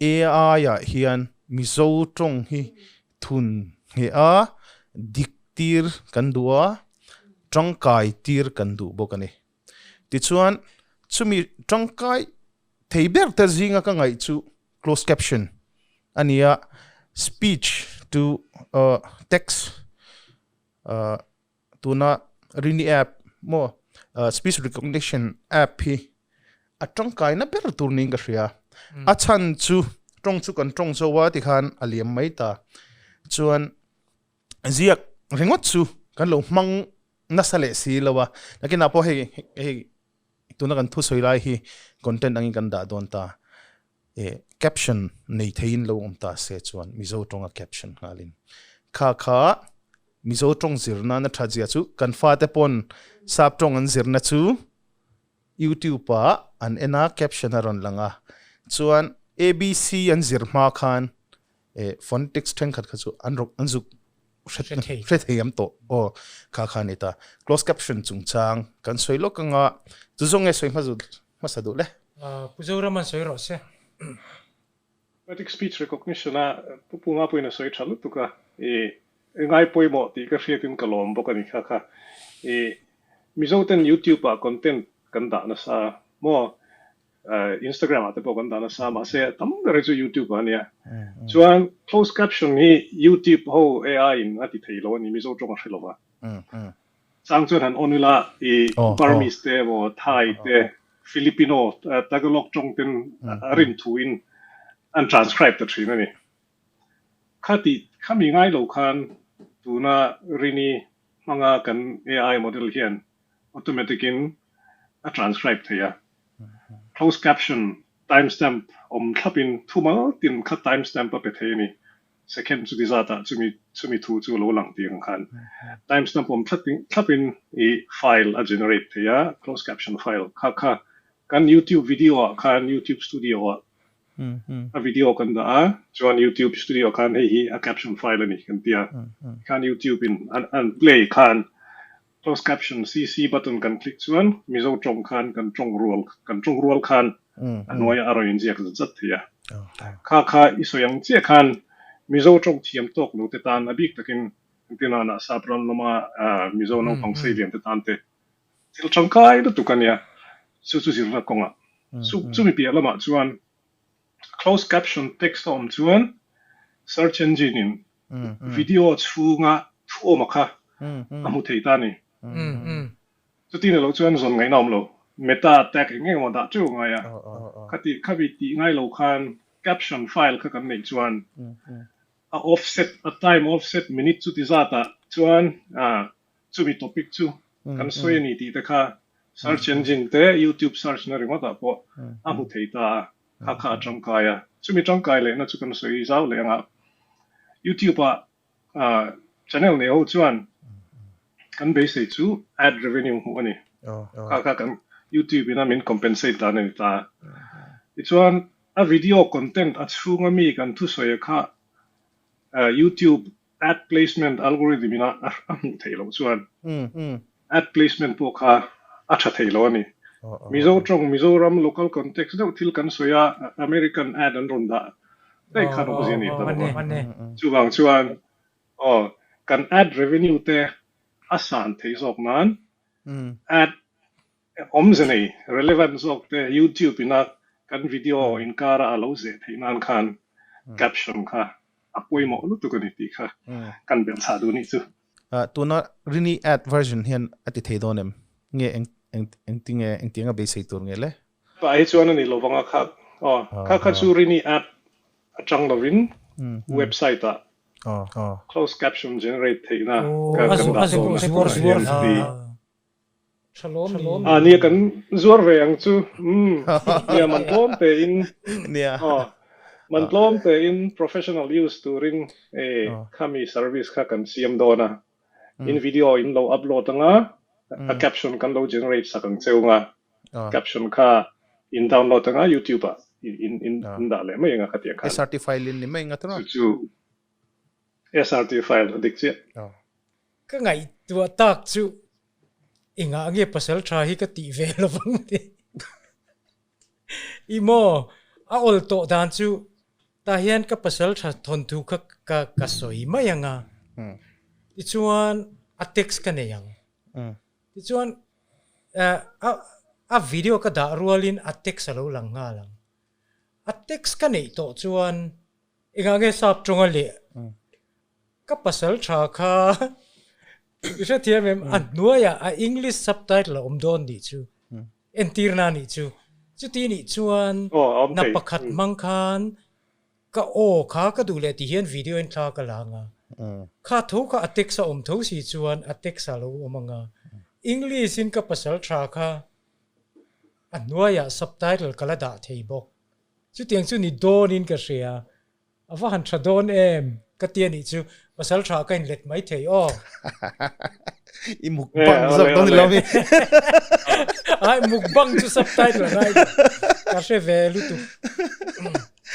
AI ah hian Mizo tawng hi thun ngheh a, dik tir kan duh a, tangkai tir kan duh bawk a ni. Tichuan, chumi tangkai thei ber te zinga ka ngaih chu closed caption a ni a, speech to text tuna Rini app maw speech recognition app hi a tangkaina ber tur niin ka hria. A chhan chu tawng chu kan tawng zo a tikhan a liam mai ta. Chuan ziak ringawt chu kan lo hmang nasa leh si lo a. Nakinah pawh hei hei tuna kan thusawi lai hi content angin kan dah dawn ta. E caption nei theiin lo awm ta se chuan Mizo tawnga caption nghalin kha kha Mizo tawng zir nana tha zia chu kan fate pawn sap tawng an zirna chu YouTube ah an en a caption a rawn lang a chuan ABC an zir hma khan e phonetics thenkhat kha chu an rawk an zuk hre thei am tawh aw kha kha ni ta closed caption chungchang kan sawi lawk anga chu zawng nge sawi hma hmasa duh le. Pu Zoram an sawi rawh se. Automatic speech recognition a Pu Punga pawhin a sawi tha lutuk a, i ngai pawimawh tih ka hriatin ka lawm bawk a ni kha kha. I Mizo ten YouTube ah content kan dah nasa maw, Instagram ah te pawh kan dah nasa mahse tam ber hi chu YouTube ah a nia. Chuan closed caption hi YouTube ho AI in a ti thei lo a ni, Mizo tawng a hre lo va. Chang chuan han on ila i Burmese te emaw Thai te Filipino Tagalog tawng ten a rin thu in an transcribe ta thin a ni. Khati khami ngai lo khan tuna Rini hmanga kan AI model hian automatic in a transcribe thei a. Closed caption timestamp awm thlap in thumal tin kha timestamp a pe thei a ni. Second chuti zatah chumi chumi thu chu lo lang tih ang khan timestamp awm thlap in thlap in i file a generate thei a, closed caption file kha kha kan YouTube video ah khan YouTube studio ah a video kan dah a, chuan YouTube studio khan hei hi a caption file a ni kan ti a, khan YouTube in an an play khan Closed caption CC button kan click chuan Mizo tawng khan kan tawng rual kan tawng rual khan a hnuaiah a rawn inziak zat zat thei a. Kha kha i sawi ang chiah khan Mizo tawng thiam tawk lo te tan a bik takin engtinana sap ram lama Mizo naupang seilian te tan te thil tangkai lutuk a nia. Chu chu zirna kawngah chumi piah lamah chuan closed caption text a awm chuan search engine in video chhunga thu awm a kha a hmu thei ta a ni. Chuti ni loh chuan zawn ngaihna awm lo. Meta tag eng eng emaw dah teuh ngai a. Khati khabi tih ngai lo khan caption file kha kan neih chuan a offset, a time offset minute chuti zatah chuan chumi topic chu kan sawi a ni tih te kha search engine te YouTube search na ringawtah pawh a hmu thei ta a. Kha kha a tangkai a, chumi tangkai lehna chu kan sawi zau leh anga YouTube ah channel nei ho chuan kan beisei chu ad revenue hmuh a ni. Kha kha kan YouTube ina min compensate dan a ni ta. Tichuan a video content a chhunga mi kan thusawi kha YouTube Ad placement algorithm in a a hmuh theih loh chuan ad placement pawh kha a tha thei lo a ni. Mizo tawng, Mizoram local context deuh thil kan sawi a, American ad an rawn dah daih khan awmzia a nei ta lo a. Chuvang chuan aw kan ad revenue te a san theih zawk nan ad Awmze nei, relevant zawk te YouTube ina kan video inkara a lo zeh theih nan khan caption kha a pawimawh lutuk a ni tih kha kan belh chhah duh nih chu. Tuna Rini ad version hian a ti thei dawn em? Nge eng eng engtinge engtianga beisei tur nge le? Tah hi chuan a ni lovang a kha aw kha kha chu Rini ad atang lovin website ah closed caption generate theihna kan dah dawn a tunah hian ti. A nia kan zuar ve ang chu umm nia man tlawm te in nia aw man tlawm te in professional use turin e khami service kha kan siam dawn a in video in lo upload anga a caption kan lo generate sak ang cheu nga caption kha in download anga youtube ah in in in dah leh mai anga khatiang khan SRT file in ni mai anga tawh chu SRT file a dik chiah. Ka ngaihtuah tak chu engah nge pasal tha hi ka tih ve lovang tih. I maw a awl tawh dan chu Tah hian ka pasal tha thawnthu kha ka ka sawi mai ang a. Tichuan a text ka nei ang. Tichuan a a video ka dah rualin a text a lo lang nghal ang. A text ka neih tawh chuan engah nge sap tawnga leh ka pasal tha kha i hrethiam em a hnuaiah a English subtitle a awm dawn nih chu entirna nih chu chuti nih chuan na pakhat hmang khan ka aw kha ka duh leh tih hian video in thla ka la anga kha tho kha a text a awm tho si chuan a text a lo awm anga English in ka pasal tha kha a hnuaiah subtitle ka la dah thei bawk chutiang chu ni dawnin ka hria A va han tha dawn em? Ka ti a nih chu pasal tha ka inlet mai thei aw. I mukbang zawk dawn ni lo mi. Ai mukbang chu subtitle a ngai lo. Ka hre ve lutuk.